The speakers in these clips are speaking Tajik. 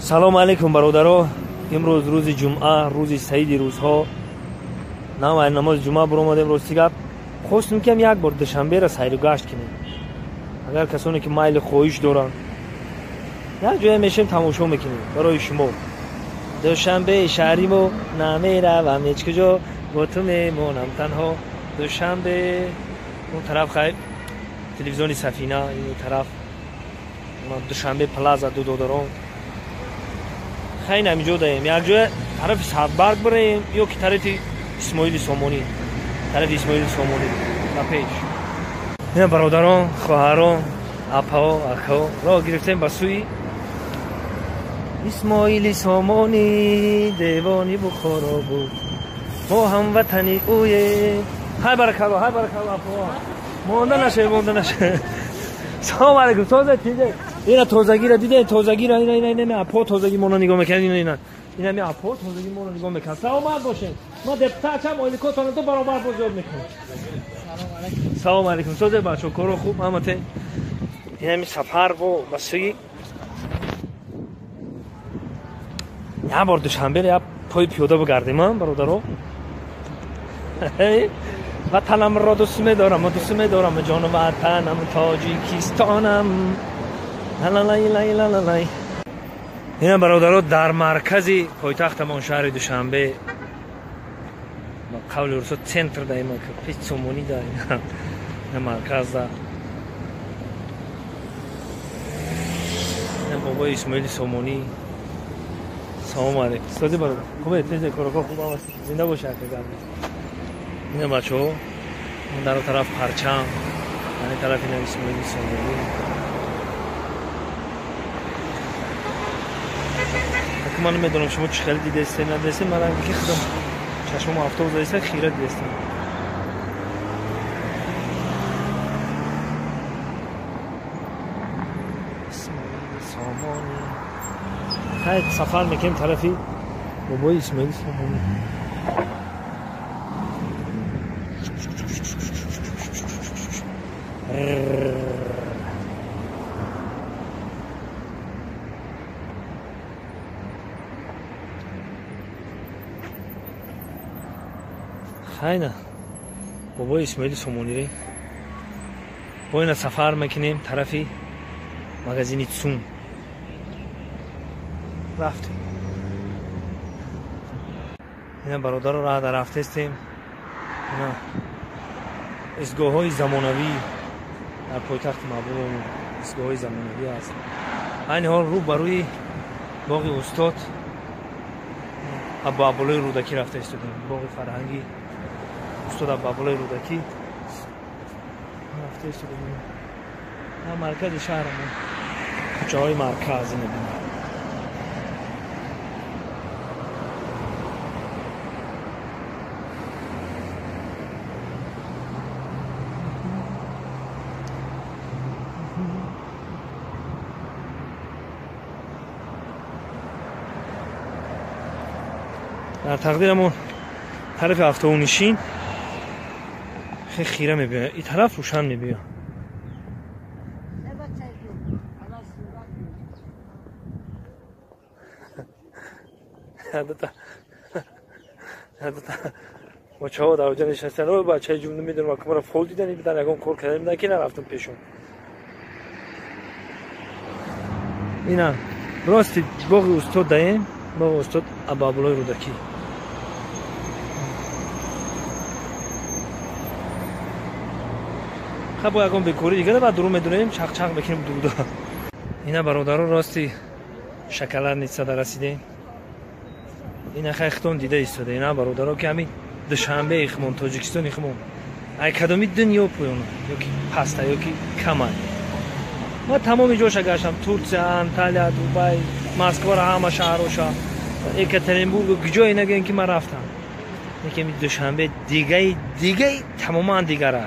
Салом алейкум бародаро. Имрӯз рӯзи ҷумъа, рӯзи саиди рӯзҳо. Навай намози ҷумъа буромадем. Рости гап, хостем ки як бор Душанберо сайру гашт кунем. Агар касоне ки майли хоҳиш доранд, як ҷоя мешем, тамошо мекунем барои шумо. Душанбе шаҳри мо, намеравам ҳеҷ куҷо, бо ту мемонам танҳо. Душанбе он тараф хай телевизиони Сафина, ин тараф Душанбе Плаза, ду додарон. Хай намиҷо даем. Як ҷоя тарафи Садбарг бираем ё ки тарафи Исмоили Сомонӣ. Тарафи Исмоили Сомонӣ ба пеш. Ина бародарон, хоҳарон, апао, акао, роҳ гирифтем ба сӯи Исмоили Сомонӣ, девони Бухоро буд. Мо ҳамватани ӯем. Ҳай баракалло, ҳай баракалло, апао. Монда нашавед, монда нашавед. Салом алейкум, тоза тиде. Ина тозагиро диде, тозагиро, ина ина ина апо тозаги моно нигоҳ мекунад, ина ина. Ина ми апо тозаги моно нигоҳ мекунад. Саломат бошед. Ма депутатам, ойликотонро ду баробар боз ёд мекунем. Салом алейкум. Созе бачо, коро хуб, ҳамате. Ина ми сафар бо ба сӯи як бор Душанберо як пои пиёда бигардем, а бародаро. Ватанамро дӯст медорам, дӯст медорам, ҷону ватанам Тоҷикистонам. Лалалай. Ина бародаро, дар маркази пойтахтамон шаҳри Душанбе, ба қавли русо центр даима, пеш Сомонӣ да, ина марказ да. Ина бобои Исмоили Сомонӣ. Салом алейкум. Сози бародар. Хубе, тезе короко хуб аст. Зинда бошед, ака гап. Ина бачаҳо, дар он тараф парчам, дар ин тараф ина Исмоили Сомонӣ. Ман намедонам шумо чӣ хеле дидестед, надидестед, ман ки худам чашмам автобус задиста хира дидестам. Исмоили Сомонӣ. Хай сафар мекунем тарафи бобои Исмоили Сомонӣ. Хайна бобои Исмоили Сомонире бо ина сафар мекунем тарафи магазини Цум. Рафтем. Ина бародаро, роҳ дар рафтестем. Ина истгоҳҳои замонавӣ дар пойтахти маҳбубамон, истгоҳҳои замонавӣ аст. Айни ҳол рӯ ба рӯи боғи устод Абуабдуллои Рӯдакӣ рафта истодем. Боғи фарҳангӣ устод Абуабдуллои Рӯдакӣ рафта истодем. Дар маркази шаҳрамон, кӯчаҳои марказ ина бинед. Дар тақдирамон тарафи автобунишин хеле хира мебиёяд, ин тараф рӯшан мебиёяд. Бачаҳо дар оҷа нишастанд. Ой бачаи ҷум, намедонам, акмара фол дидани бидан, ягон кор кардани бидан, ки нарафтам пешон. Ина рости боғи устод даем, боғи устод Абуабдуллои Рӯдакӣ. Хай бо ягон бекорӣ дигар баъд дуру медураем, чақчақ мекунем дуруда. Ина бародаро, рости шоколадница да расидем. Ина хай хитон дида истода. Ина бародаро, ки ҳамин Душанбеи химон, Тоҷикистони химон, ай кадоми дунё поёна, ё ки паста, ё ки камай. Ма тамоми ҷоша гаштам: Турсия, Анталия, Дубай, Москваро, ҳама шаҳроша, Екатеринбург, ҷое нагӯем ки ман рафтам. Лекин Душанбе дигаи дигаи тамоман дигара.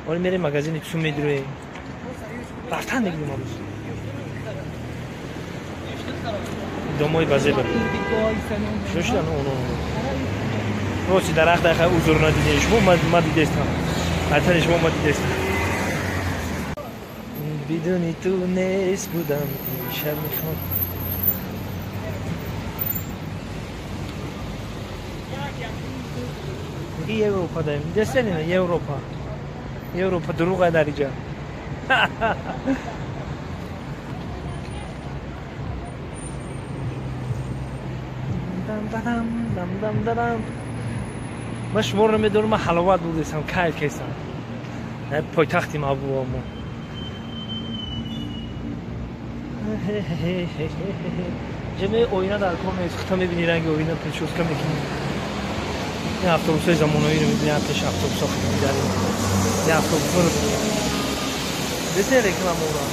Оли мерем магазини Цум медироем. Рафтан мегирем амӯз. Домои базеба. Шошидан оно. Рости дарахт дай узур надидем шумо, ма дидестам. Айтани шумо ма дидестам. Бидуни ту нест будам, имшаб мехоҳам. Европа даем. Действительно, Европа. Европа дурӯғ дар иҷа. Ман шуморо намедонам, ман ҳаловат будесам, кайф кесам. Пойтахти маҳбубамо. Ҷамъи оина дар кор нест, хута мебини ранги оина, прическа мекунӣ. Ин автобусҳои замонаиро мебини, пеш автобусҳо мидарем. Ин автобусҳоро дидед рекламаро.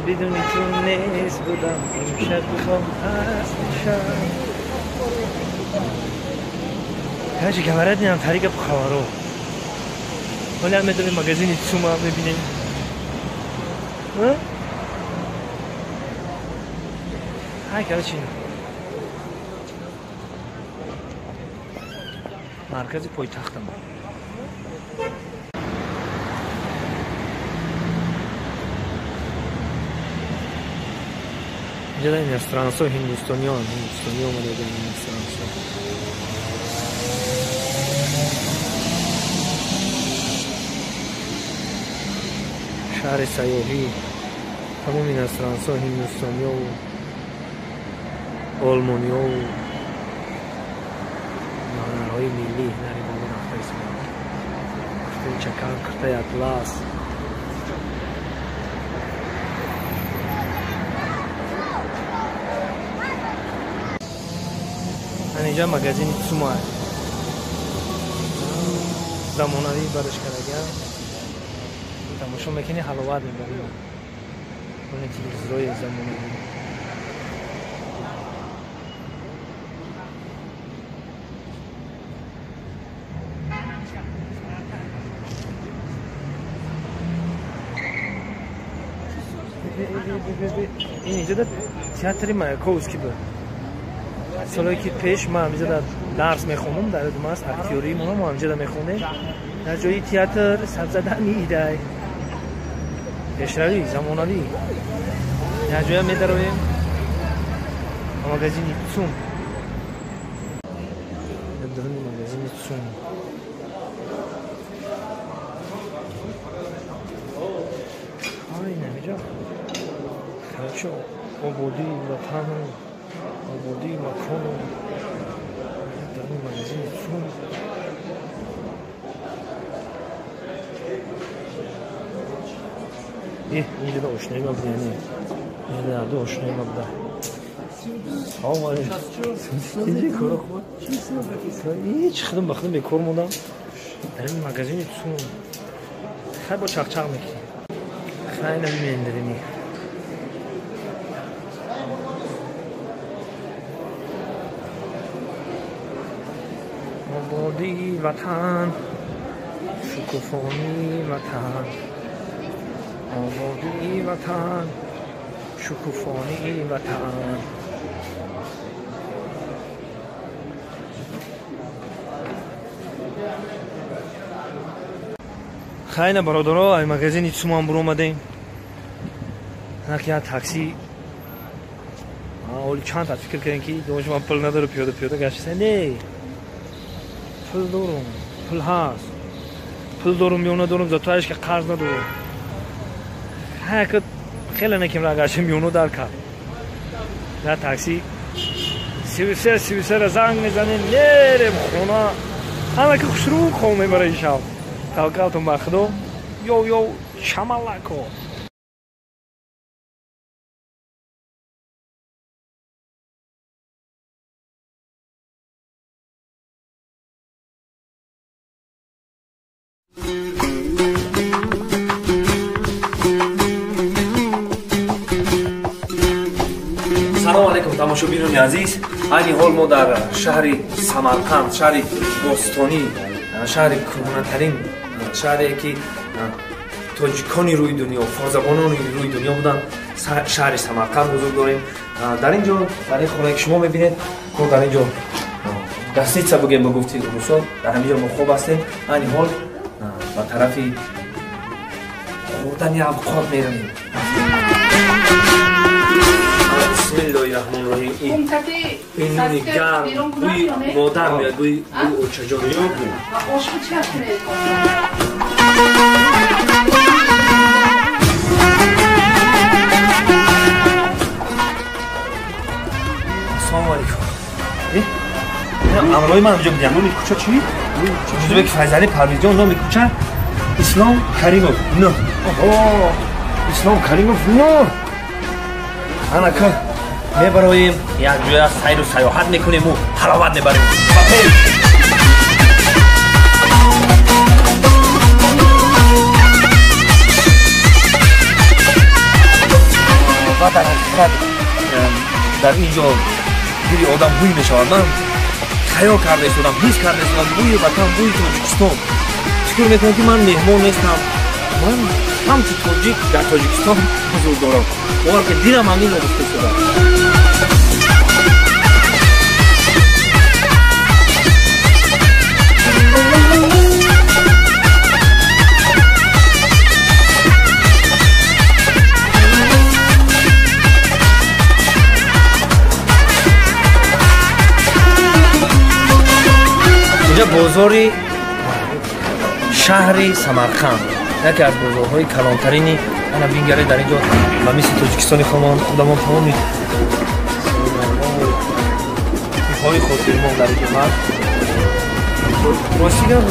Бидуни ту нест будам, имшаб бихом ҳаст шаб. Короче, говорят, нам тариқа хабаро. Ҳоло ҳам медонем магазини Цума мебинем. Ҳай, короче, маркази пойтахтам. Инҷа иностранцо, ҳиндустониён, ҳиндустониё омада иностранцо. Шаҳри сайёҳӣ, тамоми иностранцо, ҳиндустониёву олмониёву ҳунарҳои миллӣ ҳунари боло рафта истоданд. Куртаи чакан, куртаи атлас. Инҷа магазини Цума замонавӣ барш кардагиам. Тамошо мекунӣ, ҳаловат мебарӣ. Оне телевизорҳои замонавӣ. Ин инҷа театри Маяковский буд. Солҳое ки пеш ман ҳаминҷа дарс мехондам, дар ёдам аст, актёрии мо ҳаминҷа мехондем. Дар ҷои театр сабзадан меидай. Пешравӣ, замонавӣ. Дар ҷоя медароем магазини Цум. Дар даруни магазини Цум. Ай, намиҷа. Короче, ободии ватану, ободии макону. Даруни магазини Цум. Инҷа ошнои ма буда, яъне инҷа ошнои ма буда. Салом алейкум. Инҷа коро хуб? Ҳеч худам ба худам бекор мондам. Дар ин магазини Цум. Хай бо чақчақ мекунем. Хай намемендирем. Ободии ватан, шукуфонии ватан. Ободии ватан, шукуфонии ватан. Хайна бародаро, ай магазини Цуман буромадем. Ҳаки я такси. Оли чанд та фикр кардем ки дониш ман пул надорам, пиёда пиёда гаштем. Не. Пул дорум, пул ҳаст. Пул дорум ё надорум, зато ҳеч ки қарз надорум. Ҳаки хеле наким ра гаштем, ёно дар кард. Дар такси 33 33 занг мезанем, мерем хона. Ҳама ки хушрӯ хоб мебара ин шаб. Таваккалтон ба Худо. Йоу йоу, шамалако. Салом алейкум тамошобинони азиз. Айни ҳол мо дар шаҳри Самарқанд, шаҳри бостонӣ, шаҳри кӯҳнатарин, шаҳре ки тоҷикони рӯи дунё, форсзабонони рӯи дунё буданд, шаҳри Самарқанд ҳузур дорем. Дар ин ҷо, дар ин хонае ки шумо мебинед, Дар инҷо гостиница бугем ба гуфти русо, дар ҳамин ҷо мо хоб ҳастем. Айни ҳол ба тарафи хӯрдани авқот меравем. Бисмиллоҳи раҳмони раҳим. Ин нуни гарм, бӯи модар меояд, бӯи очаҷон. Ассалому алайкум. Амрои ман ҳамҷо бидиҳам. Номи кӯча чӣ? Ҷузбеки Файзалӣ Парвизҷон. Номи кӯча Ислом Каримов. Не. Оҳо, Ислом Каримов. Не. Анака мебароем, як ҷоя сайру саёҳат мекунему ҳаловат мебарем. Ба пеш! Ва дар ҳақиқат дар ин ҷо дили одам бӯй мешавад. Ман хаёл карда истодам, ҳис карда истодам бӯи ватан, бӯи Тоҷикистон. Фикр мекунам, ки ман меҳмон нестам, ман ҳамчун тоҷик дар Тоҷикистон ҳузур дорам. Бовар ки дилам ҳаминро гуфта истода. Инҷа бозори шаҳри Самарқанд, яке аз бозорҳои калонтарини. Ана бингаре, дар инҷо ба мисли Тоҷикистони худамон тамоми тиҳои хотирмон дар инҷо ҳаст. Рости гап,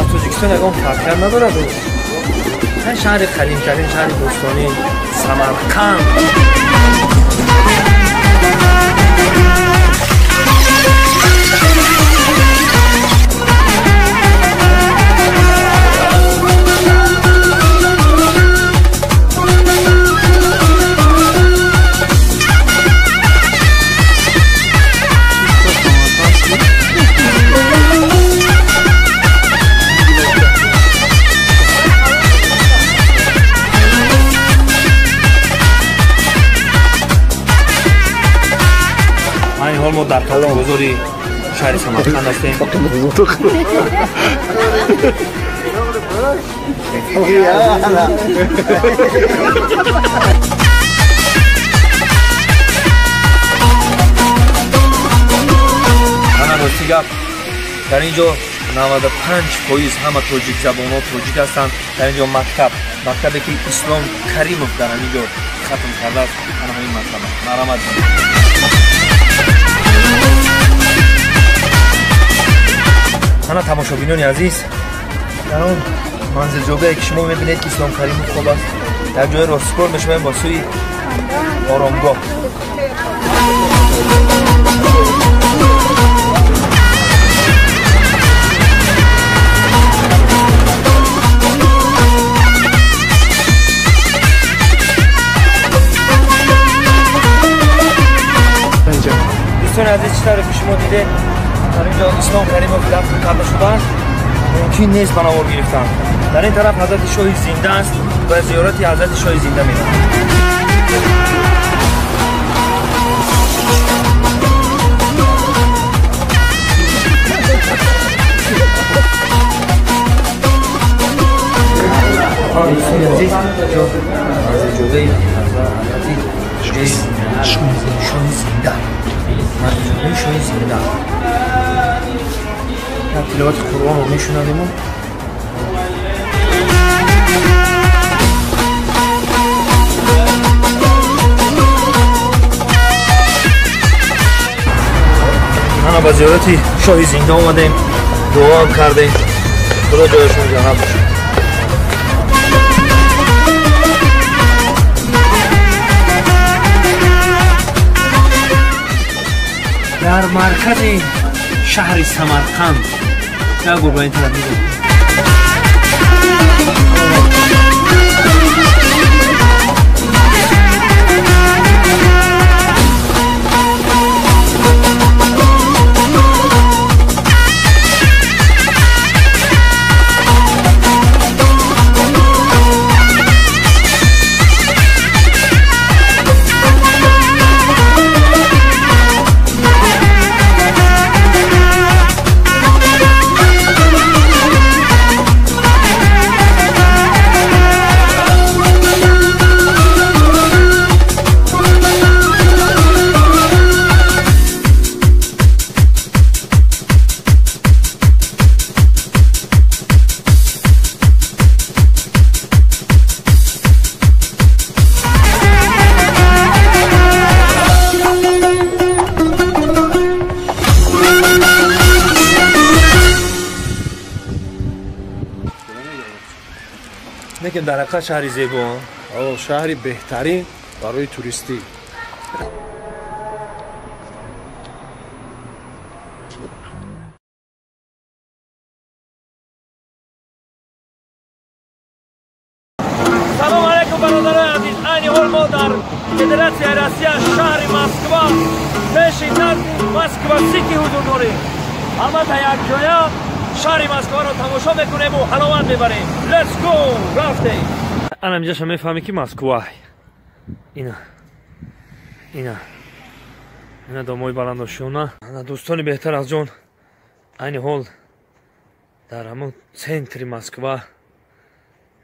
аз Тоҷикистон ягон фарқият надорад. Шаҳри қадимтарин, шаҳри бостонӣ Самарқанд. Ҳол мо дар калон бозори шаҳри Самарқанд ҳастем. Ана рости гап, дар ин ҷо 95% ҳама тоҷикзабонҳо тоҷик ҳастанд. Дар ин ҷо мактаб, мактабе ки Ислом Каримов дар ҳамин ҷо хатм кардааст, ана ҳамин мактаб. Марҳамат. Ана тамошобинони азиз, дар он манзилҷогае ки шумо мебинед, ки Ислом Каримов хоб аст, дар ҷои ростикор мешавем ба сӯи оромгоҳ. Дӯстони азиз, чӣ тавре ки шумо дидед, дар ин ҷо Ислом Каримов дафн карда шудааст. Мумкин нест ба навор гирифтан. Дар ин тараф ҳазрати шоҳи зинда аст ва зиёрати ҳазрати шоҳи зинда меравад. Дӯстони азиз, ҷо манзилҷогаи ҳазрати шоҳи зинда, манзилҷогаи шоҳи зинда. Тиловати Қуръонро мешунавему. Ана ба зиёрати шоҳи зинда омадем, дуоам кардем. Худо ҷояшон ҷаннат бошад. Дар маркази шаҳри Самарқанд як бор ба ин тараф нигоҳ. Лекин дар ҳақиқат шаҳри зебо. Шаҳри беҳтарин барои туристӣ. Салом алейкум бародарони азиз. Айни ҳол мо дар Федератсияи Россия шаҳри Москва пеши назди Москва Сити ҳузур дорем. Албатта якҷоя шаҳри Москваро тамошо мекунем ва ҳаловат мебарем. Let's go! Рафтем. Ана инҷаша мефаҳмӣ ки Москва. Ина. Ина. Ина домои баландошёна. Ана дӯстони беҳтар аз ҷон. Айни ҳол дар ҳамон центри Москва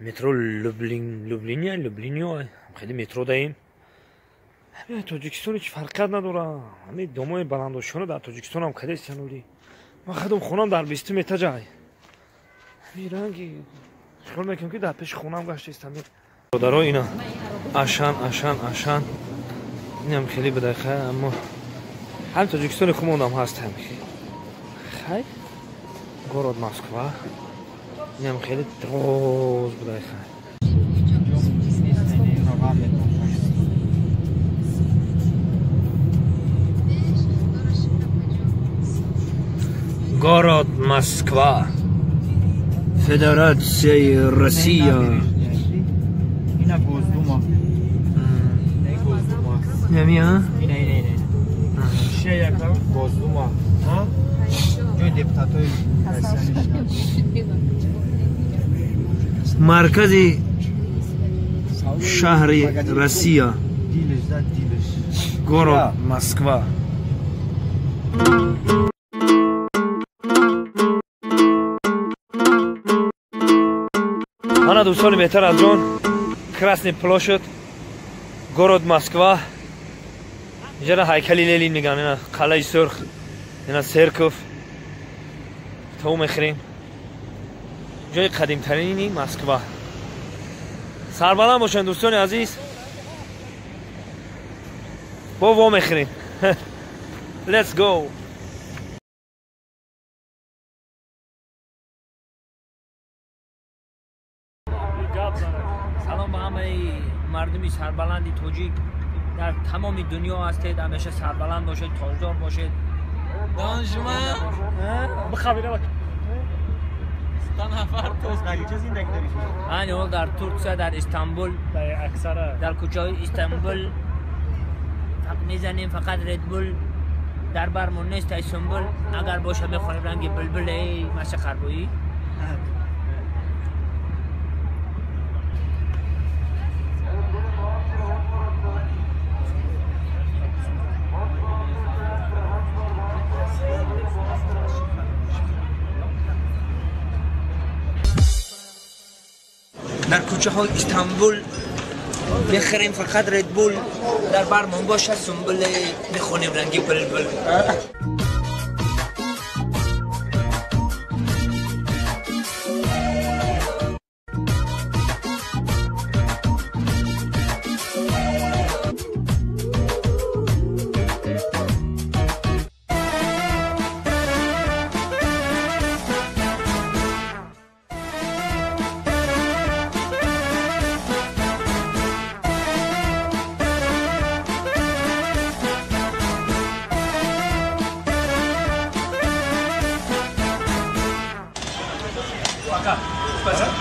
метро Люблиния, Люблинио, хеле метро даем. Ҳамин Тоҷикистон ҳеҷ фарқият надорад. Ҳамин домои баландошёна дар Тоҷикистон ҳам кадестиян оли. Ман худам хонам дар 20 метр ҷай. Ҳамин ранги хиёл мекунам ки дар пеши хонам гаштаистам. Бародаро ина Ашан, Ашан, Ашан. Инам хеле бадақа, аммо ҳам Тоҷикистони худамонам ҳаст ҳам. Хай город Москва. Инам хеле дроз бадақа. Город Москва, Федерация Россия. Ина Госдума. Госдума. Немия? Ина, ина, ина. Шеяка Госдума. Ха? Ҷои депутатои Россия. Маркази шаҳри Россия. Город Москва. Ана дӯстони беҳтар аз ҷон, Красный площадь, город Москва. Инҷара ҳайкали Ленин мегӯянд, ина қалъаи сурх, ина церков. То мехӯрем. Ҷои қадимтарини Москва. Сарбаланд бошанд дӯстони азиз. Бо во мехӯрем. Let's go. Салом ба ҳамаи мардуми сарбаланди тоҷик дар тамоми дунё ҳастед. Ҳамеша сарбаланд бошед, тоҷдор бошед. Айни ҳол дар Туркия, дар Истанбул, дар кӯчаҳои Истанбул мезанем фақат Редбул. Дар бармон нест ай сумбул. Агар боша мехонем ранги булбул. Эй маша қарбоӣ. Дар кӯчаҳои Истанбул мехӯрем фақат Редбул. Дар бармон бошад сумбул, мехонем ранги булбул. Пока. Спасибо.